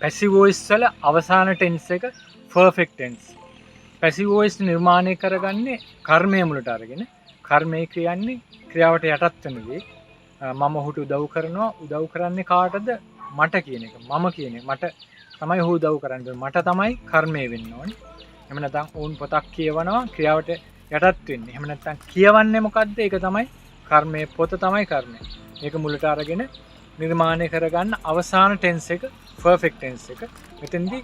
Passive voice වල අවසාන tense එක පර්ෆෙක්ට් ටෙන්ස්. පැසිව් වොයිස් නිර්මාණය කරගන්නේ කර්මය මුලට අරගෙන. කර්මය කියන්නේ ක්‍රියාවට යටත් වෙන දේ. මම ඔහුට උදව් කරනවා. උදව් කරන්නේ කාටද? මට කියන එක. මම කියන එක. මට තමයි ඔහු උදව් කරන්නේ. මට තමයි කර්මය වෙන්න ඕනේ. එහෙම නැත්නම් ඔවුන් පොතක් කියවනවා, ක්‍රියාවට යටත් වෙන්නේ. එහෙම නැත්නම් කියවන්නේ මොකද්ද? ඒක තමයි කර්මය. පොත තමයි කර්මය. මේක මුලට අරගෙන නිර්මාණය කරගන්න අවසාන ටෙන්ස් එක පර්ෆෙක්ට් ටෙන්ස් එක. මෙතෙන්දී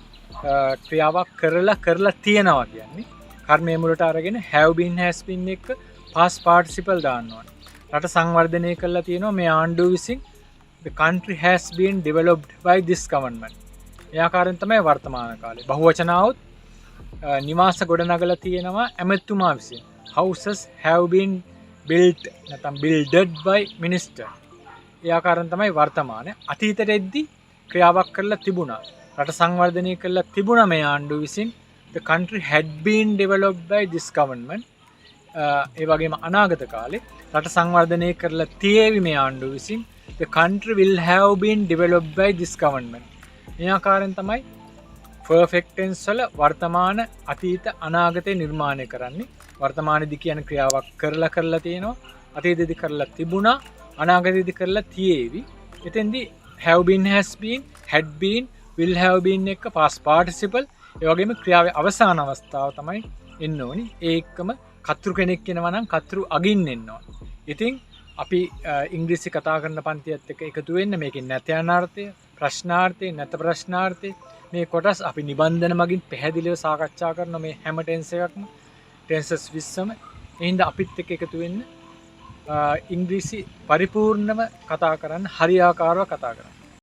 ක්‍රියාවක් කරලා කරලා තියෙනවා කියන්නේ කර්මය මුලට අරගෙන have been, has been එක්ක past participle දාන්න ඕනේ. රට සංවර්ධනය කරලා තියෙනවා මේ ආණ්ඩුව විසින්. The country has been developed by this government. මේ ආකාරයෙන් තමයි වර්තමාන කාලේ. බහුවචන આવොත් නිවාස ගොඩනගලා තියෙනවා ඇමතිතුමා විසින්. Houses have been built නැත්නම් builded by minister. ඒ ආකාරයෙන් තමයි වර්තමාන. අතීතයට එද්දි ක්‍රියාවක් කරලා තිබුණා. රට සංවර්ධනය කරලා තිබුණා මේ ආණ්ඩුව විසින්. The country had been developed by this government. ඒ වගේම අනාගත කාලේ රට සංවර්ධනය කරලා තියේවි මේ ආණ්ඩුව විසින්. The country will have been developed by this government. මේ ආකාරයෙන් තමයි පර්ෆෙක්ට් ටෙන්ස් වල වර්තමාන, අතීත, අනාගතය නිර්මාණය කරන්නේ. වර්තමානයේදී කියන ක්‍රියාවක් කරලා කරලා තියෙනවා. අතීතයේදී කරලා තිබුණා. අනාගතයේදී කරලා තියේවි. එතෙන්දී have been, has been, had been, will have been එක්ක past participle, ඒ වගේම ක්‍රියාවේ අවසාන අවස්ථාව තමයි එන්න ඕනි. ඒ එක්කම කතෘ කෙනෙක් එනවා නම් කතෘ අගින් එන්න ඕනි. ඉතින් අපි ඉංග්‍රීසි කතා කරන පන්තියත් එක්ක එකතු වෙන්න. මේකෙන් නැත යන අර්ථය, ප්‍රශ්නාර්ථය, නැත ප්‍රශ්නාර්ථය, මේ කොටස් අපි නිබන්ධන මගින් පැහැදිලිව සාකච්ඡා කරන මේ හැම ටෙන්ස් එකක්ම, ටෙන්සස් 20ම. ඒ හින්දා අපිත් එක්ක එකතු වෙන්න, ඉංග්‍රීසි පරිපූර්ණව කතා කරන්න, හරියාකාරව කතා කරන්න.